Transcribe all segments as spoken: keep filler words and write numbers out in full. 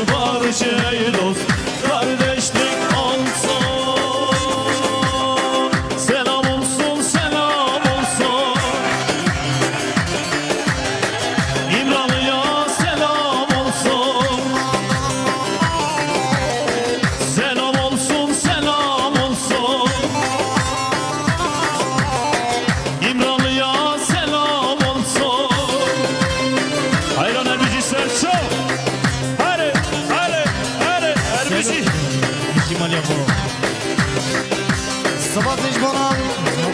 Barış ey dost, kardeşlik olsun. Selam olsun, selam olsun. İmralı'ya selam olsun. Selam olsun, selam olsun. İmralı'ya selam olsun. Hayran Erbijî Serço. Hare, hare, hare, Erbijî. Îhtîmal ya xwe. Sibatê ji bona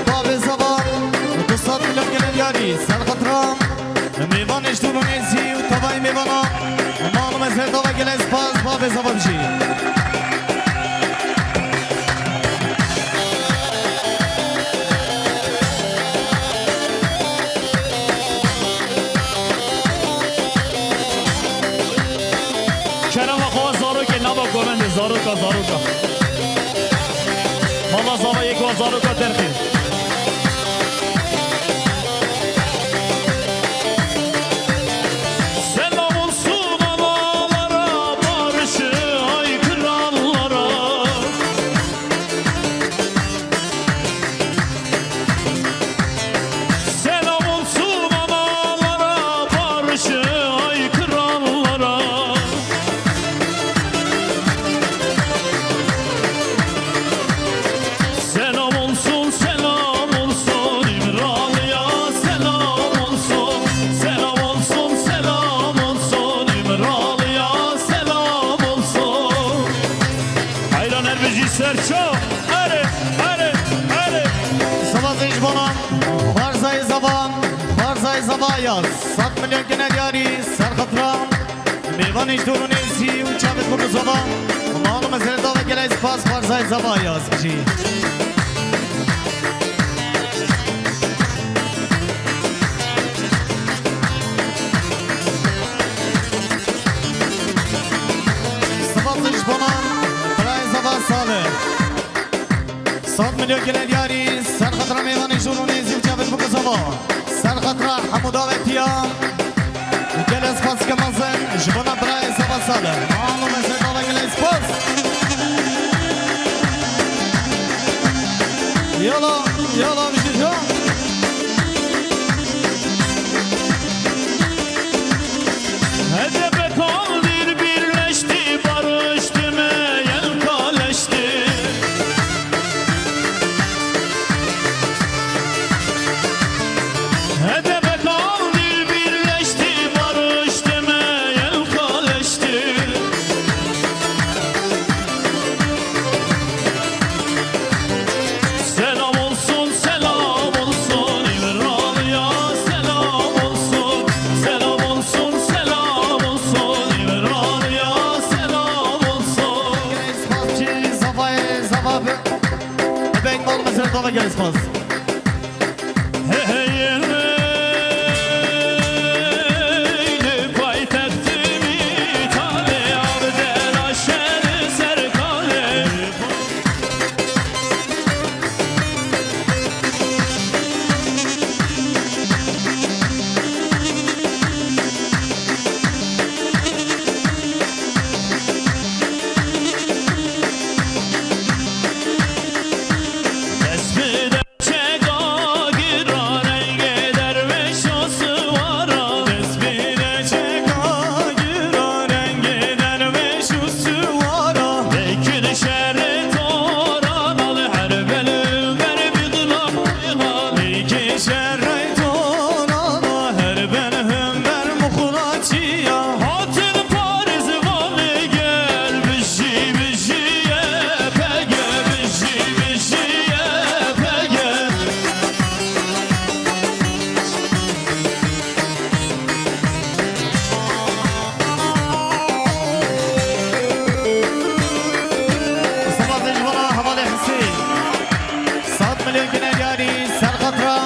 bavê zava, du sed milyon gelên yarî, ser xatira. Mêvanê ji dûr û nêzî û tevayî mêvana, mal û mezheta ve gelek spas, bavê zava bijî. Kerema xwe zarokê nava govendê, zaroka, zaroka. Mala zava yek wa zaroka derxî. Selam olsun analara, barışı haykıranlara. Selam olsun analara, barışı haykıranlara. Selam olsun, selam olsun İmralı'ya, selam olsun. Selam olsun, selam olsun İmralı'ya, selam olsun. Hayran Erbijî Serço, erê, erê, erê. Spas ji bona xwarzayê zava, xwarzayê zava ya sed milyon gelên yarî, ser xatira. Mêvanê ji dûr û nêzî û çavê xwe bi zava. Mal û mezheta ve gelek spas, xwarzayê zava ya bijî. Spas ji bona birayê zava Salih. Sed milyon gelên yarî, ser xatira mêvanê ji dûr û nêzî û çavê xwe bi zava. Ser xatira hemû davetiya. Gelek spas ke mezin ji bona birayê zava Salih. Mal û mezheta ve gelek spas. Yala, yala, bijî can. H D P Kandil birleşti, barıştı mı yelkaleşti. H D P Kandil birleşti, barıştı mı yelkaleşti. Selam olsun, selam olsun İmralı'ya, selam olsun. Selam olsun, selam olsun İmralı'ya, selam olsun. Spasçı Zafayê, Zafa be. Bek mal mezra dava gel spas. Hey, hey, hey, li paytextê Mîtalê, Avdera şer serkalê. Dest bi Çeka gira rengê derwêş û siwara. Dest bi çeka gira rengê derwêş û siwara. Lêkin şerê toran al her bel û ber bî xilafiha. Lêkin şerê toran al her bel him ber muxlaçiya. Hatin Paris vanê gel bijî bijî Y P G, bijî bijî Y P G. Spas ji wana hevalê Husê. Sed milyon gine diyarî ser xatira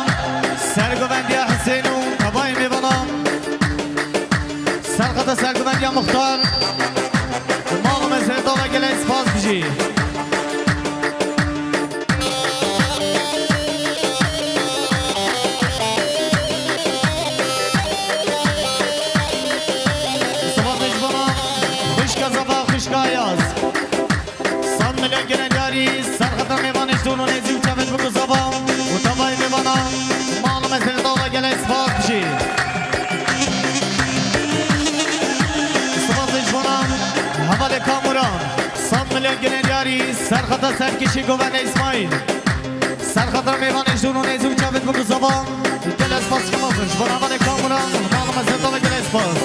sergovendiya Husên û tevayê mêvana. Serxeta sergovendiya Muxtar. Mal û mezheta ve gelek spas bijî. Spas ji bona xwişka Gelên yarî, serxeta serkişî govende Îsmaîl. Serxeta mêvanê ji dûr û nêzî û çavêt bû zava. Gelek spas ji bo hevalê Kamuran, malum ez dava gelek spas.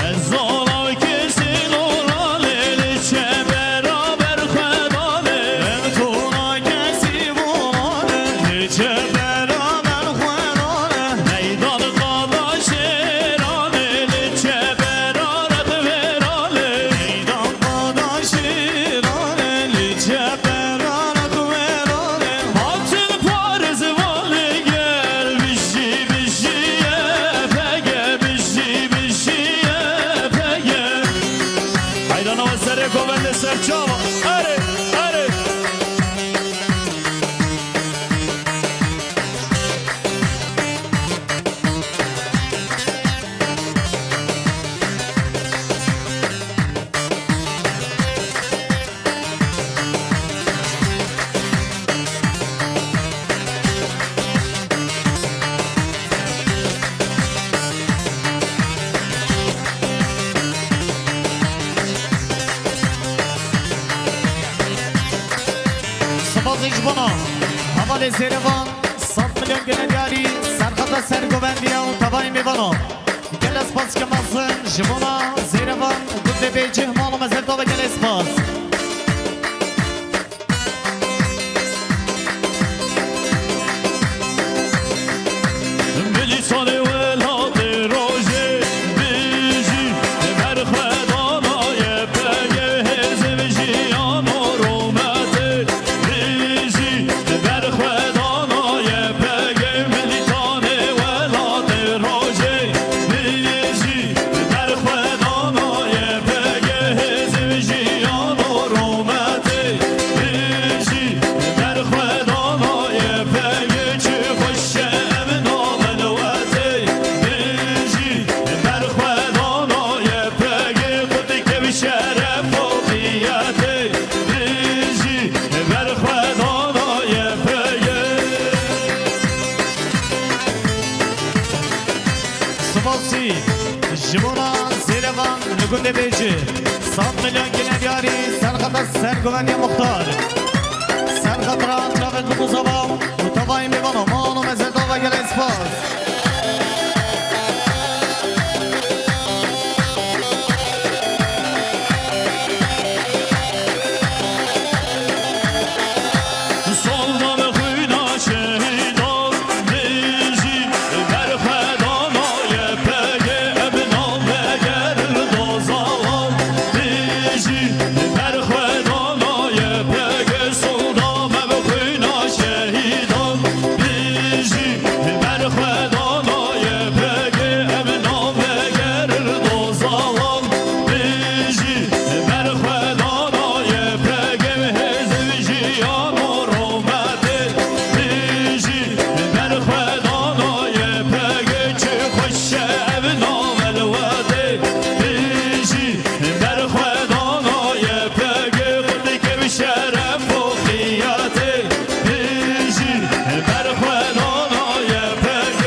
Ez zala kesî nora lê li çe beraber xwe dane. Em tona kesî volane, li çe beraber xwe dane. Meydan qada şêranê, li çe bera rex verane. Meydan qada şêranê, li çe bera rex verane. Hatin Paris vali gel, bijî, bijî Y P G, bijî, bijî Y P G. Heyrana we serê govendê serçava. Erê, erê. Spas ji bona hevalê Zêrevan, sed milyon gelên yarî, serxeta sergovendiya û tevayê mêvana. Gelek spas ke mezin ji bona Zêrevan, gundê Bêcih, malum ez her tava gelek spas. Milîtanê welatê rojê bijî, berxwedana Y P G, hêzê jiyan û rûmetê bijî, berxwedana Y P G, milîtanê welatê rojê bijî. Berxwedana Y P G, hêzê jiyan û rûmetê bijî. Berxwedana Y P G, çi xweş e ev navê li wetê bijî. Berxwedana Y P G, qut dike bi şeref û xiyetê bijî. Berxwedana Y P G. Spasî ji bona Zêrevan li gundê Bêcî. Sed milyon gelên yarî, serxeta sergovendiya muxtar. Serxeta çavêt bû zava û tevayê mêvana, malum ez dava gelek spas. Soldan xwîna şehîdan bijî, berxwedana Y P G, ev navê gerin dozalan bijî, berxwedana Y P G, soldan ev xwîna şehîdan bijî. Berxwedana Y P G, ev navê gerin dozalan bijî. Berxwedana Y P G, hêzê jiyan û rûmetê bijî. Berxwedana Y P G, çi xweş e ev navê li wetê bijî. Berxwedana Y P G, qut dike bi şeref û xiyetê bijî. Berxwedana Y P G.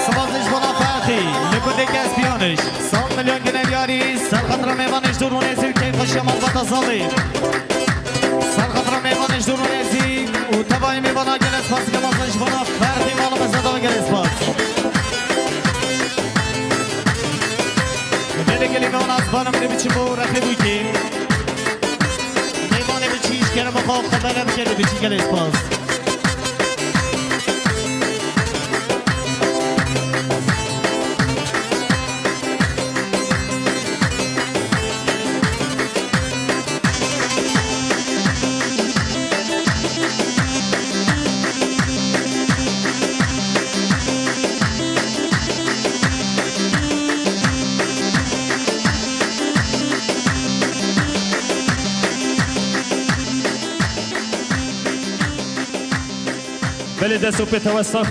Spas ji bona Ferxî, li gundê Kespiyaniş. Sed milyon gelên yarî, serxeta mêvanê ji dûr û nêzî û keyfxweşiya malbata Zalê. Serxeta mêvanê ji dûr û nêzî û tevayê mêvana gelek spas dike mezin ji bona Ferxî, malum ez dava gelek spas. Gelê gelî mêvan ez banim lê biçim bo rexê bûkê. Mêvanê biçî ji kerema xwe xebere bike lê biçî gelek spas. Belê dest û pê te wes sax.